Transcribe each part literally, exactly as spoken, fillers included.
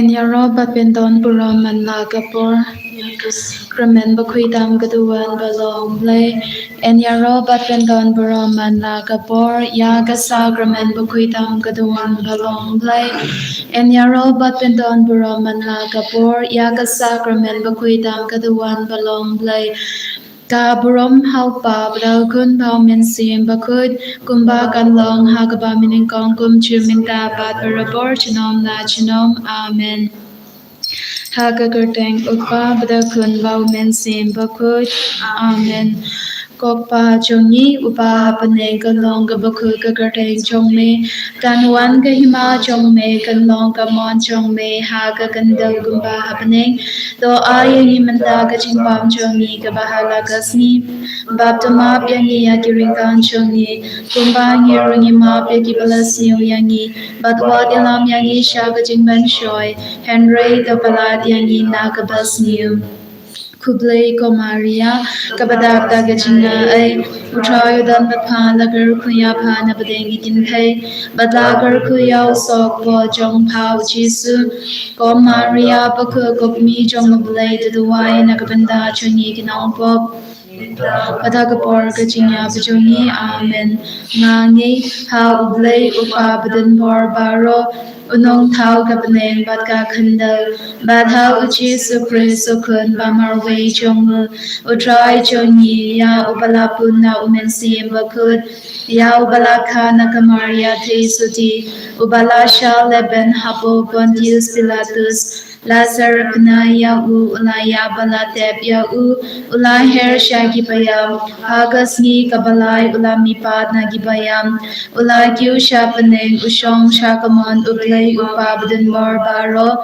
Ïaroh bad pyndon burom man la ka por. Kyrmen bakhuid tam ka duwan ba long Blei. Ïaroh bad pyndon burom man la ka por. Ïa ka sakramen bakhuid tam ka duwan ba long Blei. Ïaroh bad pyndon burom man la ka por. Ïa ka sakramen bakhuid tam ka duwan ba long Blei. Ka burom ha u Kpa bad ha u Khun bad ha u Mynsiem Bakhuid, kumba kan long ha kaba mynnyngkong kum jong mynta bad barabor junom la junom. Amen. Ha ka kyrteng u Kpa bad u Khun bad u Mynsiem Bakhuid. Amen. Ko Kpa jong ngi uba ha bneng, ka long kaba khuid ka kyrteng jong me. Kan wan ka hima jong me, kan long ka mon jong me ha ka khyndew kumba ha bneng. To ai ïa ngi mynta ka jingbam jong ngi kaba ha la ka sngi. Bad to map ïa ngi ïa ki ryngkang jong ngi, kumba ngi ruh ngi map ïa kiba la sniew ïa ngi. Bad wat ïalam ïa ngi sha ka jingpynshoi, hynrei to pyllait ïa ngi na kaba sniew. Khublei ko Maria, kaba dap da ka jingaiei, u Trai u don bad pha, la kyrkhu ïa pha na pdeng ki kynthei, bad la kyrkhu ïa u sohpop jong pha u Jisu. Ko Maria bakhuid, ko Kmie jong u Blei, to duwai na ka bynta jong ngi ki nongpop, bad ha ka por ka jingïap jong ngi. Amen. Nga ngeit ha u Blei u Kpa badonbor baroh, u nongthaw ka bneng bad ka khyndew, bad ha u Jisu Khrist u Khun ba marwei jong u, u Trai jong ngi, ïa uba la pun na u Mynsiem Bakhuid, ïa uba la kha na ka Maria theisotti, uba la shah lehbeiñ hapoh Pontius Pilatus, la syrkhei ïa u, u la ïap bad la tep ïa u, u la her sha kiba ïap, ha ka sngi kaba lai u la mihpat na kiba ïap, u la kiew sha bneng, u shong sha kamon u Blei u Kpa badonbor baroh.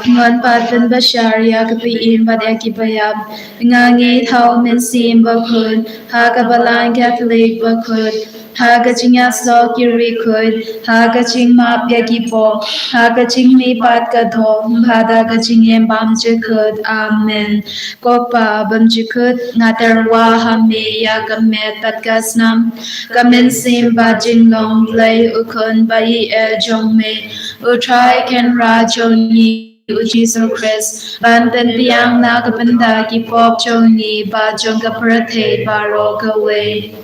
Un wan pat ban bishar ïa kiba im bad ïa kiba ïap. Nga ngeit ha u Mynsiem Bakhuid, ha ka Balang Katholik bakhuid, ha ka jingïasyllok ki riewkhuid, ha ka jingmap ïa ki pop, ha ka jingmihpat ka doh, bad ha ka jingim bymjukut. Amen. Ko Kpa bymjukut, nga tyrwa ha me ïa ka met bad ka snam, ka mynsiem bad jinglong Blei u Khun ba ïeit jong me, u Trai Kynrad jong ngi u Jisu Khrist, ban pynbiang na ka bynta ki pop jong ngi bad jong ka pyrthei baroh kawei.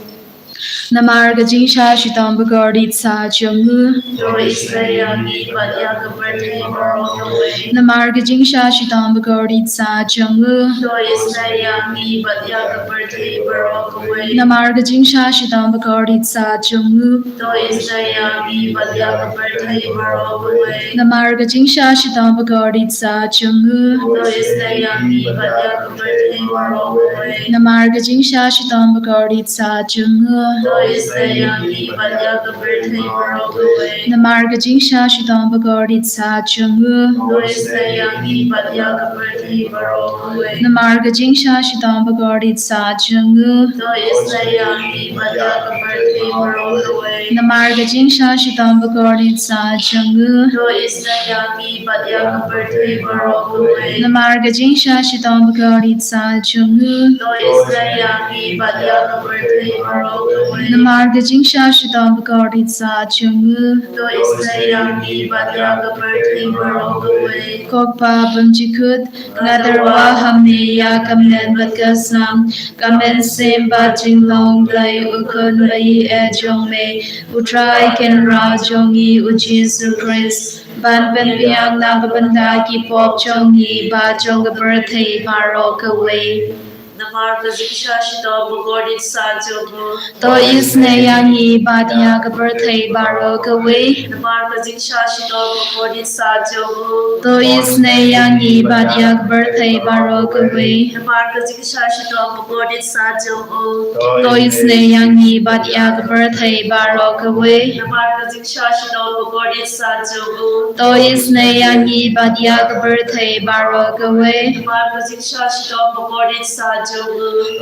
Namar ka jingshah shitom bakordit satia jong u. To isynei ïa ngi bad ïa ka pyrthei baroh kawei. Namar ka jingshah shitom bakordit satia jong u. To isynei ïa ngi bad ïa ka pyrthei baroh kawei. Namar ka jingshah shitom bakordit satia jong u. To isynei ïa ngi bad ïa ka pyrthei baroh kawei. Namar ka jingshah shitom bakordit satia jong u. To isynei ïa ngi bad ïa ka pyrthei baroh kawei. Namar ka jingshah shitom bakordit satia jong u. To isynei ïa ngi bad ïa ka pyrthei baroh kawei. Namar ka jingshah shitom bakordit satia jong u. To isynei ïa ngi bad ïa ka pyrthei baroh kawei. Namar ka jingshah shitom bakordit satia jong u. To isynei ïa ngi bad ïa ka pyrthei baroh kawei. Namar ka jingshah shitom bakordit satia jong u. To isynei ïa ngi bad ïa ka pyrthei baroh kawei. Namar ka jingshah shitom bakordit satia jong u. To isynei ïa ngi bad ïa ka pyrthei baroh kawei. Namar ka jingshah shitom bakordit satia jong u. To isynei ïa ngi bad ïa ka pyrthei baroh kawei. Ko Kpa bymjukut, nga tyrwa ha me ïa ka met bad ka snam, ka mynsiem bad jinglong Blei u Khun ba ïeit jong me, u Trai Kynrad jong ngi u Jisu Khrist, ban pynbiang na ka bynta ki pop jong ngi bad jong ka pyrthei baroh kawei. Namar ka jingshah shitom bakordit satia jong u. To isynei ïa ngi bad ïa ka pyrthei baroh kawei. Namar ka jingshah shitom bakordit satia jong u. To isynei ïa ngi bad ïa ka pyrthei baroh kawei. Namar ka jingshah shitom bakordit satia jong u. To isynei ïa ngi bad ïa ka pyrthei baroh kawei. Namar ka jingshah shitom bakordit satia jong u. To isynei ïa ngi bad ïa ka pyrthei baroh kawei. Namar ka jingshah shitom bakordit satia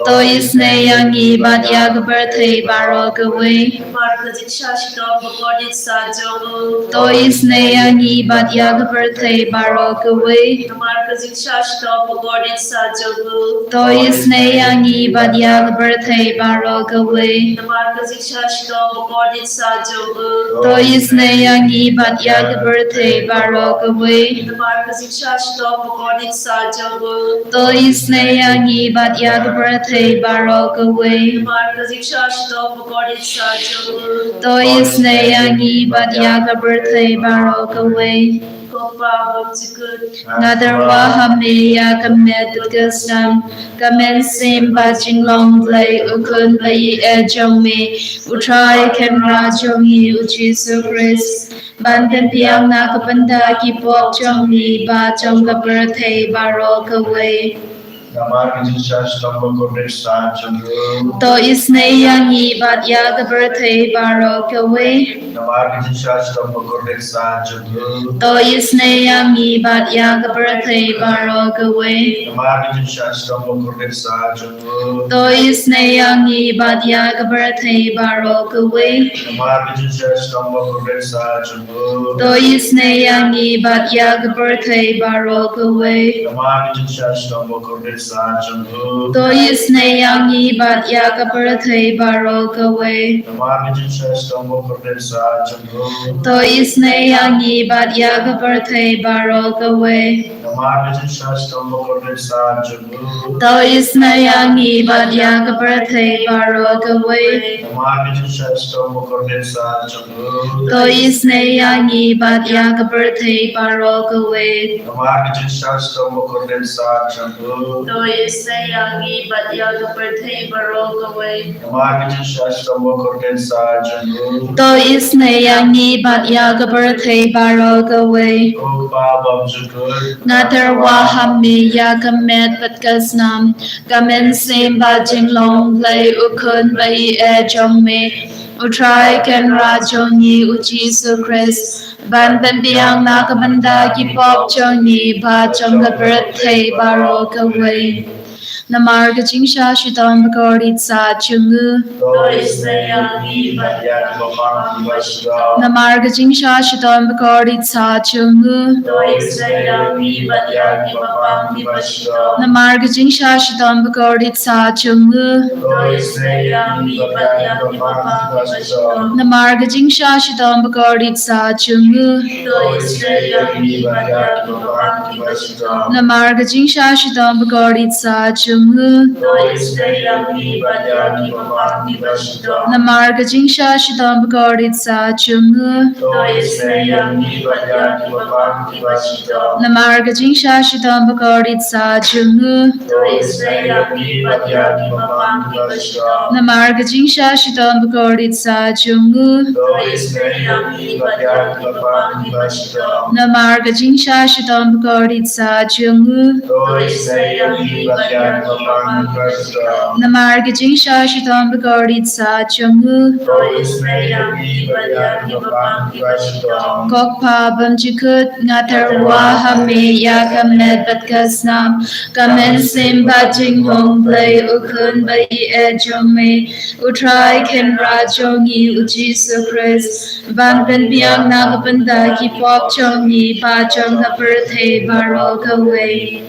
To isynei ïa ngi bad ïa ka pyrthei baroh kawei. Namar ka jingshah shitom bakordit sah jong u. To isynei ïa ngi bad ïa ka pyrthei baroh kawei. Namar ka jingshah shitom bakordit sah jong u. To isynei ïa ngi bad ïa ka pyrthei baroh kawei. Namar ka jingshah shitom bakordit sah jong u. To isynei ïa ngi bad ïa ka pyrthei baroh kawei. Namar ka jingshah shitom bakordit sah jong u. To isynei ïa ngi bad ïa ka pyrthei baroh kawei. Namar ka jingshah shitom bakordit sah jong u. To isynei ïa ngi bad ïa ka pyrthei baroh kawei. Ko Pa bymjukut. Nga tyrwa ha me ïa ka met bad ka snam, ka mynsiem bad jinglong Blei u Khun ba ïeit jong me, u Trai Kynrad jong ngi u Jisu Khrist, ban pynbiang na ka bynta ki pop jong ngi bad jong ka pyrthei baroh kawei. Namar ka jingshah shitom bakordit sah jong u. To isynei ïa ngi bad ïa ka pyrthei baroh kawei. Namar ka jingshah shitom bakordit sah jong u. To isynei ïa ngi bad ïa ka pyrthei baroh kawei. Namar ka jingshah shitom bakordit sah jong u. To isynei ïa ngi bad ïa ka pyrthei baroh kawei. Namar ka jingshah shitom bakordit sah jong u. To isynei ïa ngi bad ïa ka pyrthei baroh kawei. Namar ka jingshah shitom bakordit sah jong u. To isynei ïa ngi bad ïa ka pyrthei baroh kawei. Namar ka jingshah shitom bakordit sah jong u. To isynei ïa ngi bad ïa ka pyrthei baroh kawei. Namar ka jingshah shitom bakordit sah jong u. To isynei ïa ngi bad ïa ka pyrthei baroh kawei. Namar ka jingshah shitom bakordit sah jong u. To isynei ïa ngi bad ïa ka pyrthei baroh kawei. Namar ka jingshah shitom bakordit sah jong u. To isynei ïa ngi bad ïa ka pyrthei baroh kawei. Namar ka jingshah shitom bakordit sah jong u. To isynei ïa ngi bad ïa ka pyrthei baroh kawei. Ko Pa bymjukut. Nga tyrwa ha me ïa ka met bad ka snam, ka mynsiem bad jinglong Blei u Khun ba ïeit jong me, u Trai Kynrad jong ngi u Jisu Khrist, ban pynbiang na ka bynta ki pop jong ngi bad jong ka pyrthei baroh kawei. Namar ka jingshah shitom bakordit sah jong u. To isynei ïa ngi bad ïa ki bapang kiba shitom. Namar ka jingshah shitom bakordit sah jong u. To isynei ïa ngi bad ïa ki bapang kiba shitom. Namar ka jingshah shitom bakordit sah jong u. To isynei ïa ngi bad ïa ki bapang kiba shitom. Namar ka jingshah shitom bakordit sah jong u. To isynei ïa ngi bad ïa ki bapang kiba shitom. Namar ka jingshah shitom bakordit sah jong u. To isynei ïa ngi bad ïa ki bapang kiba shitom. Namar ka jingshah shitom bakordit sah jong u. To isynei ïa ngi bad ïa ki bapang kiba shitom. Namar ka jingshah shitom bakordit sah jong u. To isynei ïa ngi bad ïa ki bapang kiba shitom. Namar ka jingshah shitom bakordit sah jong u. To isynei ïa ngi bad ïa ki bapang kiba shitom. Namar ka jingshah shitom bakordit sah jong u. To isynei ïa ngi bad ïa ki bapang kiba shitom. Namar ka jingshah shitom bakordit sah jong u. To isynei ïa ngi bad ïa ki bapang kiba shitom. Ko Pa bymjukut, nga tyrwa ha me ïa ka met bad ka snam, ka mynsiem bad jinglong Blei u Khun ba ïeit jong me, u Trai Kynrad jong ngi u Jisu Khrist, ban pynbiang na ka bynta ki pop jong ngi bad jong ka pyrthei baroh kawei.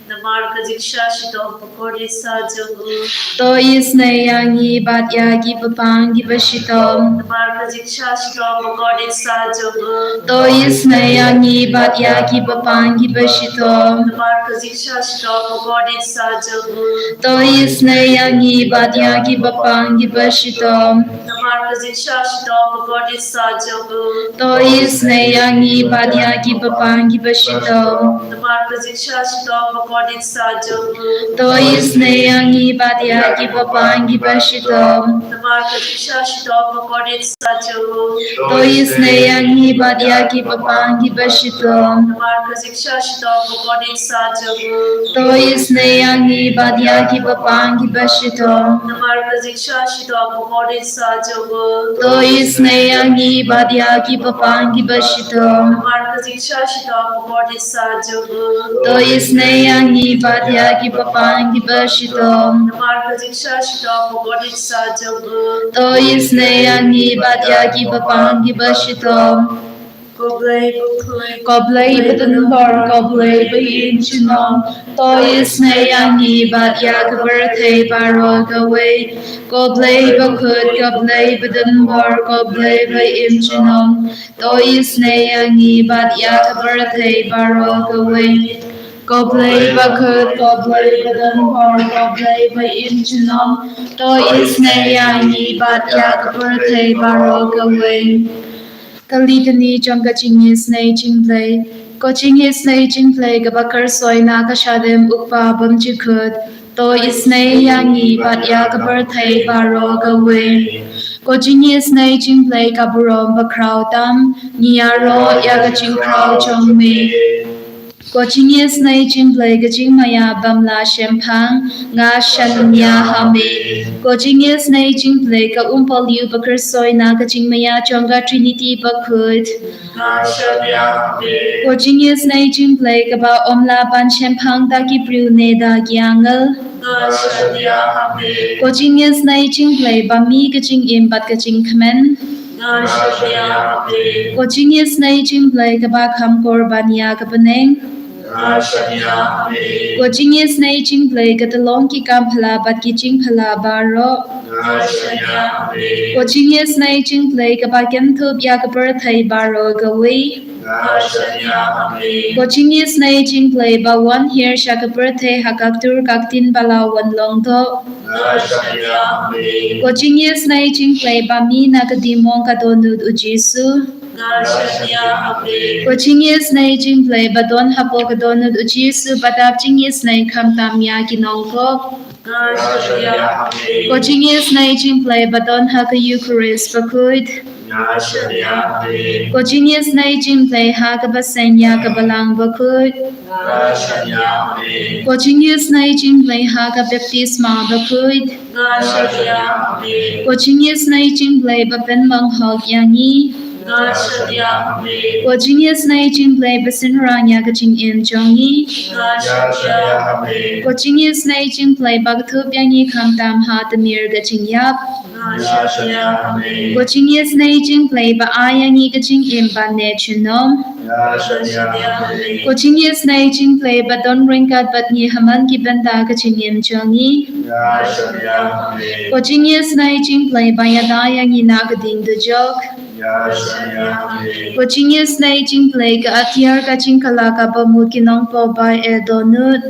Namar ka jingshah shitom bakordit sah jong u. To isynei ïa ngi bad ïa ki bapang kiba shitom. Namar ka jingshah shitom bakordit sah jong u. To isynei ïa ngi bad ïa ki bapang kiba shitom. Namar ka jingshah shitom bakordit sah jong u. To isynei ïa ngi bad ïa ki bapang kiba shitom. Namar ka jingshah shitom bakordit sah jong u. To isynei ïa ngi bad ïa ki bapang kiba shitom. Namar ka jingshah shitom bakordit sah jong u. To isynei ïa ngi bad ïa ki bapang kiba shitom. Namar ka jingshah shitom bakordit sah jong u. To isynei ïa ngi bad ïa ki bapang kiba shitom. Namar ka jingshah shitom bakordit sah jong u. To isynei ïa ngi bad ïa ki bapang kiba shitom. Namar ka jingshah shitom bakordit sah jong u. To isynei ïa ngi bad ïa ki bapang kiba shitom. Namar ka jingshah shitom bakordit sah jong u. To isynei ïa ngi ngi bad ïa ki bapang kiba shitom. Namar ka jingshah shitom ka bun ïa ka jong u. To isynei ïa ngi bad ïa ki bapang kiba shitom. Ko Blei bakhuid, ko Blei badonbor, ko Blei ba im junom. To isynei ïa ngi bad ïa ka pyrthei baroh kawei. Ko Blei bakhuid, ko Blei badonbor, ko Blei ba im junom. To isynei ïa ngi bad ïa ka pyrthei baroh kawei. Ko Blei bakhuid, ko Blei badonbor, ko Blei ba im junom. To isynei ïa ngi bad ïa ka pyrthei baroh kawei. Ka litany jong ka jingisynei jong U Blei. Ko jingisynei jong U Blei kaba khuid shuh na ka shadem u Kpa bymjukut. To isynei ïa ngi bad ïa ka pyrthei baroh kawei. Ko jingisynei jong U Blei ka burom bakhraw tam, ngi ïaroh ïa ka jingkhraw jong me. Ko jingisynei jong U Blei ka jingmaïa bym lah shemphang, nga shaniah ha me. Ko jingisynei jong U Blei ka umpohliew ba khuid shuh na ka jingmaïa jong ka Trinity bakhuid. Nga shaniah ha me. Ko jingisynei jong U Blei kaba ym lah ban shemphang da ki briew ne da ki angel. Nga shaniah ha me. Ko jingisynei jong U Blei ba mih ka jingim bad ka jingkmen. Nga shaniah ha me. Ko jingisynei jong U Blei kaba kham kor ban ïa ka bneng. Nga shaniah ha me. Ko jingisynei jong U Blei ka tyllong ki kam phylla bad ki jingphylla baroh. Nga shaniah ha me. Ko jingisynei jong U Blei kaba kynthup ïa ka pyrthei baroh kawei. Nga shaniah ha me. Ko jingisynei jong U Blei ba wan hiar sha ka pyrthei ha ka ktur ka ktien ba la wan long doh. Nga shaniah ha me. Ko jingisynei jong U Blei ba mih na ka diengmong ka dohnud u Jisu. Nga shaniah ha me. Ko jingisynei jong U Blei ba don hapoh ka dohnud u Jisu ba dap jingisynei khamtam ïa ki nongpop. Nga shaniah ha me. Ko jingisynei jong U Blei ba don ha ka Eukharist bakhuid. Nga shaniah ha me. Ko jingisynei jong U Blei ha kaba seng ïa ka Balang bakhuid. Nga shaniah ha me. Ko jingisynei jong U Blei ha ka baptisma bakhuid. Nga shaniah ha me. Ko jingisynei jong U Blei ba pynmong hok ïa ngi. Nga shaniah ha me. Ko jingisynei jong U Blei ba synran ïa ka jingim jong ngi. Nga shaniah ha me. Ko jingisynei jong U Blei ba kynthup ïa ngi khamtam ha tmier ka jingïap. Nga shaniah ha me. Ko jingisynei jong U Blei ba ai ïa ngi ka jingim ban neh junom. Nga shaniah ha me. Ko jingisynei jong U Blei ba don ryngkat bad ngi ha man ki bynta ka jingim jong ngi. Nga shaniah ha me. Ko jingisynei jong U Blei ba ïada ïa ngi na ka ding dujok. Nga shaniah ha me. Ko jingisynei jong U Blei ka atiar ka jingkylla kaba mut ki nongpop ba eh dohnud.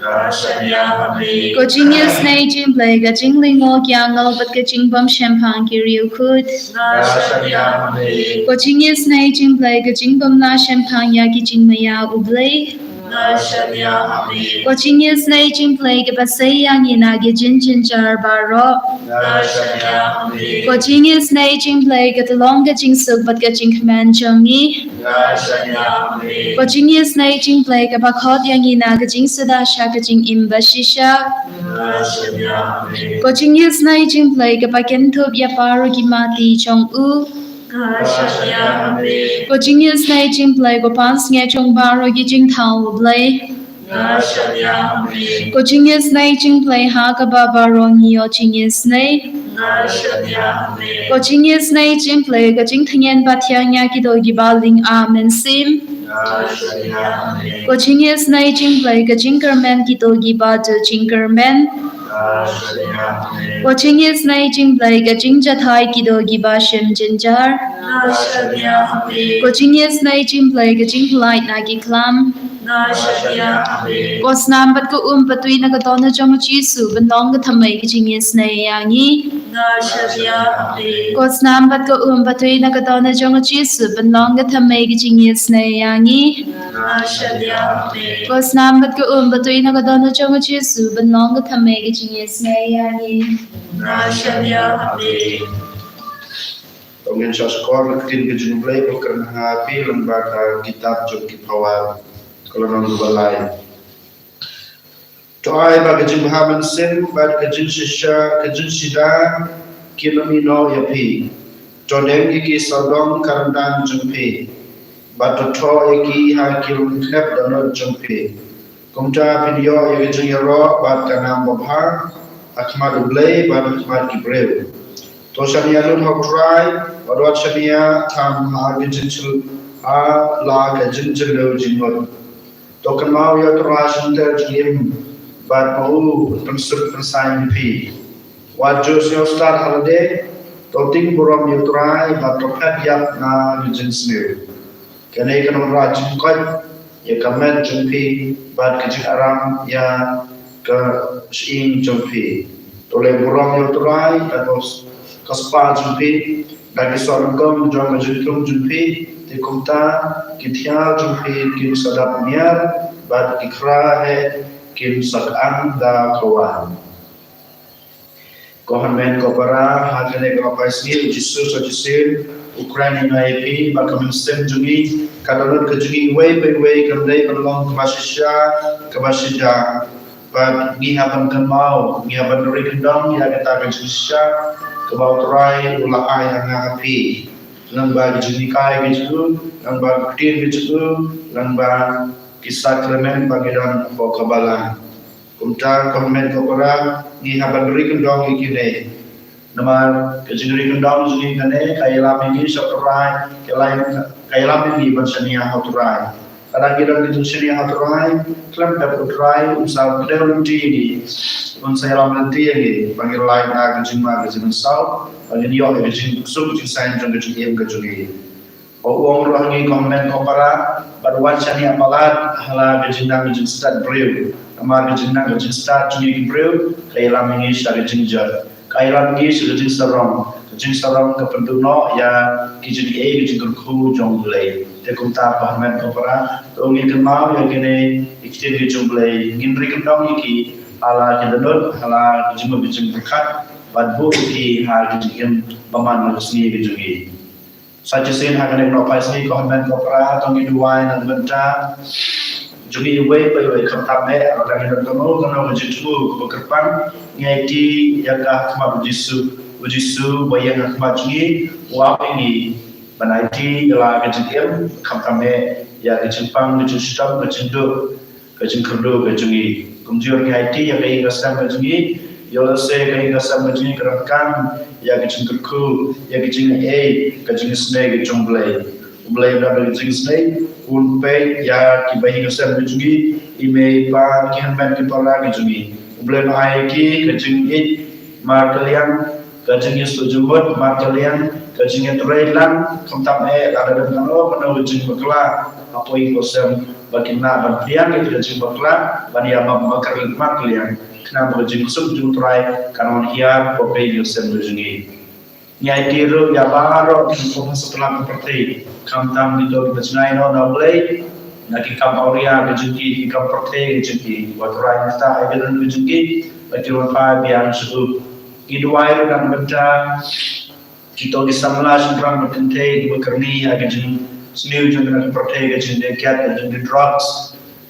Nga shaniah ha me. Ko jingisynei jong U Blei ka jinglyngngoh ki angel bad ka jingbymshemphang ki riewkhuid. Nga shaniah ha me. Ko jingisynei jong U Blei ka jingbymlah shemphang ïa ki jingmaïa U Blei. Nga shaniah ha me. Ko jingisynei jong U Blei kaba sei ïa ngi na ki jingjynjar baroh. Nga shaniah ha me. Ko jingisynei jong U Blei ka tyllong ka jingsuk bad ka jingkmen jong ngi. Nga shaniah ha me. Ko jingisynei jong U Blei kaba khot ïa ngi na ka jingsuda sha ka jingim bashisha. Nga shaniah ha me. Ko jingisynei jong U Blei kaba kynthup ïa baroh ki mati jong u. Nga shaniah ha me. Ko jingisynei jong U Blei ko pansngiat jong baroh ki jingthaw U Blei. Nga shaniah ha me. Ko jingisynei jong U Blei ha kaba baroh ngi ïoh jingisynei. Nga shaniah ha me. Ko jingisynei jong U Blei ka jingtngen ba thiang ïa ki doh kiba lyngba mynsiem. Nga shaniah ha me. Ko jingisynei jong U Blei ka jingkyrmen ki doh kiba ju jingkyrmen. Nga shaniah ha me. Ko jingisynei jong U Blei ka jingjahthait ki doh kiba shim jynjar. Nga shaniah ha me. Ko jingisynei jong U Blei ka jingpyllait na ki khlam. Nga shaniah ha me. Ko snam bad ka um patwi na ka dohnud jong u Jisu ban long ka thymmei ka jingisynei ïa ngi. Nga shaniah ha me. Ko snam bad ka um patwi na ka dohnud jong u Jisu ban long ka thymmei ka jingisynei ïa ngi. Nga shaniah ha me. Ko snam bad ka um patwi na ka dohnud jong u Jisu ban long ka thymmei ka jingisynei ïa ngi. Nga shaniah ha me. To ngin sa shkor na ka ktien ka jong U Blei ba kren ha phi lyngba ka kitab jong ki Proverb, ka lynnong kaba lai. To ai ba ka jingbha mynsiem bad ka jingshisha, ka jingshida kin ym ïehnoh ïa phi. To deng ïa ki sawdong ka ryndang jong phi, bad to thoh ïa ki ha ki lyngknep dohnud jong phi. Kumta phin ïoh ïa ka jingïaroh bad ka nam babha ha khmat U Blei bad ha khmat ki briew. To shaniah lut ha U Trai bad wat shaniah tham ha ka jingshil ha la ka jingjylliew jingmut. To kynmaw ïa U Trai shynter jingim bad ma u pynsuk pynsaiñ ïa phi. Wat ju sngewstad ha lade, to tieng burom ïa U Trai bad to phet ïap na ka jingsniew. Kane kan wanrah jingkoit ïa ka met jong phi bad ka jingaram ïa ka shyieng jong phi. To leh burom ïa U Trai da ka spah jong phi, da ki soh nyngkong jong ka jingthung jong phi, te kumta ki thiar jong phi kin sa dap miar bad ki khra heh kin sa kyang da ka waiñ. Ko hynmen ko para, ha kane ka paisngi U Jisu sa shisien u kren ïa ngi, ïa phi, ba ka mynsiem jong ngi, ka dohnud ka jong ngi iwei pa iwei kam dei ban long kaba shisha, kaba shijia. Bad ngi hap ban kynmaw, ngi hap ban ri kyndong ïa kata ka jingshisha kaba U Trai u la ai ha nga ha phi. Lyngba ka jinghikai ka jong u, lyngba ka ktien ka jong u, lyngba ki sakramen ba ngi don hapoh ka balang. Kumta ko hynmen ko para, ngi hap ban ri kyndong ïa kine. Namar ka jingri kyndong jong ngi kane ka ïalam ïa ngi sha U Trai, ka ïalam, ka ïalam ïa ngi ban shaniah ha U Trai. Lada ngi don ka jingshaniah ha U Trai, khlem pep U Trai un sa kdew lynti ïa ngi, un sa ïalam lynti ïa ngi ba ngin lait na ka jingma ka jingmynsaw, ba ngin ïoh ïa ka jingsuk jingsaiñ jong ka jingim ka jong ngi. Ba u ong ruh ha ngi ko hynmen ko para, bad wat shaniah palat ha la ka jingnang ka jingstad briew. Namar ka jingnang ka jingstad jong ngi ki briew ka ïalam ïa ngi sha ka jingjot. Ka ïalam ïa ngi sha ka jingsarong. Ka jingsarong ka pynduh noh ïa ki jingaiei, ki jingkyrkhu jong U Blei. Te kumta ko hynmen ko para, to ngi kynmaw ïa kine ki ktien ki jong U Blei, ngin ri kyndong ïa ki ha la ki dohnud, ha la ki jingmut ki jingpyrkhat, bad buh ïa ki ha ki jingim bymman ha ka sngi ka jong ngi. Sa shisien ha kane ka paisngi ko hynmen ko para, to ngi duwai na ka bynta jong ngi iwei pa iwei, khamtam eh lada ngi don kano kano ka jingthmu kaba kyrpang, ngi aiti ïa ka ha khmat U Jisu. U Jisu ba ïeng ha khmat jong ngi u ap ïa ngi ban aiti ïa la ka jingim, khamtam eh ïa ka jingpang, ka jingshitom, ka jingduh, ka jingkyrduh ka jong ngi. Kumjuh ngi aiti ïa ka ïing ka sem ka jong ngi, ïoh lehse ka ïing ka sem ka jong ngi ka donkam ïa ka jingkyrkhu, ïa ka jingaiei, ka jingisynei ka jong U Blei. U Blei u don ka jingisynei, un peit ïa kiba ïing ka sem ka jong ngi, i mei i pa, ki hynmen ki para ki jong ngi. U Blei un ai ïa ki ka jingïeit markylliang, ka jingïasyllok jingmut markylliang, ka jingïatrei lang, khamtam eh lada don kano kano ka jingbakla hapoh ïing hapoh sem, ba kin lah ban pdiang ïa ka jingbakla, ban ïa map markylliang, khnang ba ka jingsuk jong U Trai kan wan hiar hapoh ka ïing ka sem ka jong ngi. Ngi aiti ruh ïa baroh ki nongkhun ha satlak ka pyrthei, khamtam kito kiba jngai noh na U Blei na ki kam awria ka jong ki, ki kam pyrthei ka jong ki, ba U Trai un ktah ïa ka dohnud ka jong ki, ba kin wan phai biang sha u. Ngi duwai ruh na ka bynta kito ki samla shynrang ba kynthei kiba kyrni ha ka jingsniew jong ka pyrthei, ka jingdei kiad, ka jingdei drugs,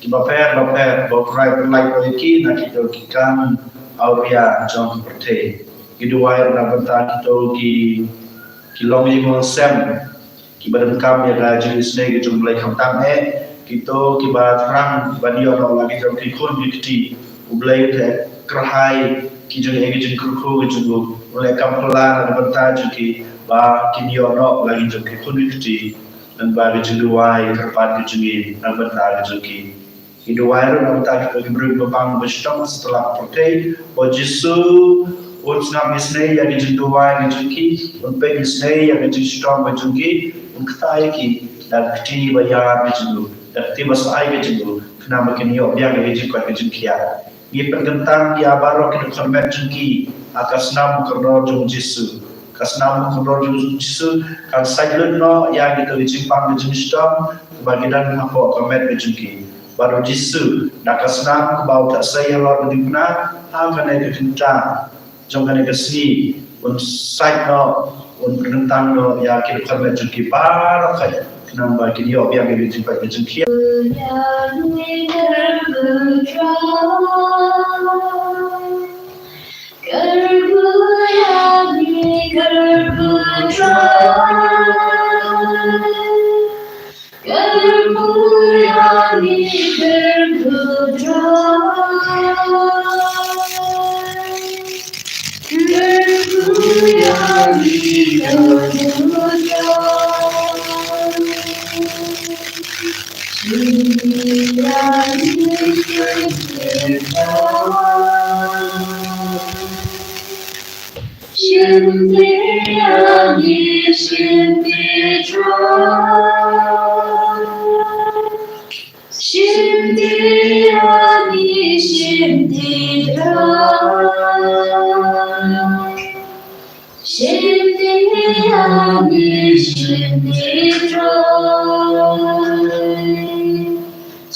kiba pher ba pher, ba U Trai pynlait ïa ki na kito ki kam awria jong ka pyrthei. Ngi duwai ruh na ka bynta kito ki, ki longïing longsem kiba donkam ïa ka jingisynei ka jong U Blei, khamtam eh kito kiba thrang ban ïoh noh la ki jong ki khun ki kti. U Blei u te kyrhai ki jingaiei, ki jingkyrkhu ki jong u. U leh kam phylla na ka bynta jong ki ba kin ïoh noh la ki jong ki khun ki kti. Lyngba ka jingduwai kyrpad ka jong ngi na ka bynta ka jong ki. Ngi duwai ruh na ka bynta kito ki briew kiba pang ba shitom ha satlak pyrthei, ba U Jisu un sngap isynei ïa ka jingduwai ka jong ki, un peit isynei ïa ka jingshitom ka jong ki, un ktah ïa ki da ka kti ba ïar ka jong u, da ka kti ba shai ka jong u, khnang ba kin ïoh biang ïa ka jingkoit ka jingkhiah. Ngi pynkyntang ïa baroh ki dkhot met jong ki ha ka snam kordor jong U Jisu. Ka snam kordor jong U Jisu kan sait lut noh ïa kito ki jingpang ki jingshitom kiba ki don hapoh ka met ka jong ki. Bad U Jisu da ka snam kaba u theh sei halor ka diengphna ha kane ka kynta jong kane ka sngi, un sait noh, un pynkyntang noh ïa ki dkhot met jong ki baroh khnang ba kin ïoh biang ïa ki jingpang ki jingkhiah.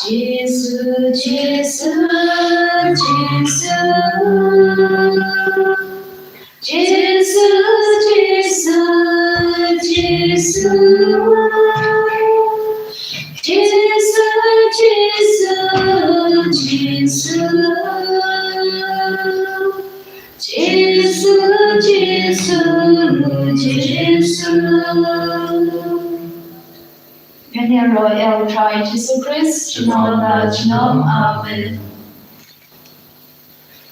Jisu, Jisu, Jisu. Jisu, Jisu, Jisu. Jisu, Jisu, Jisu. Jisu, Jisu, Jisu. Kane ruh ïa U Trai Jisu Khrist, junom la junom. Amen.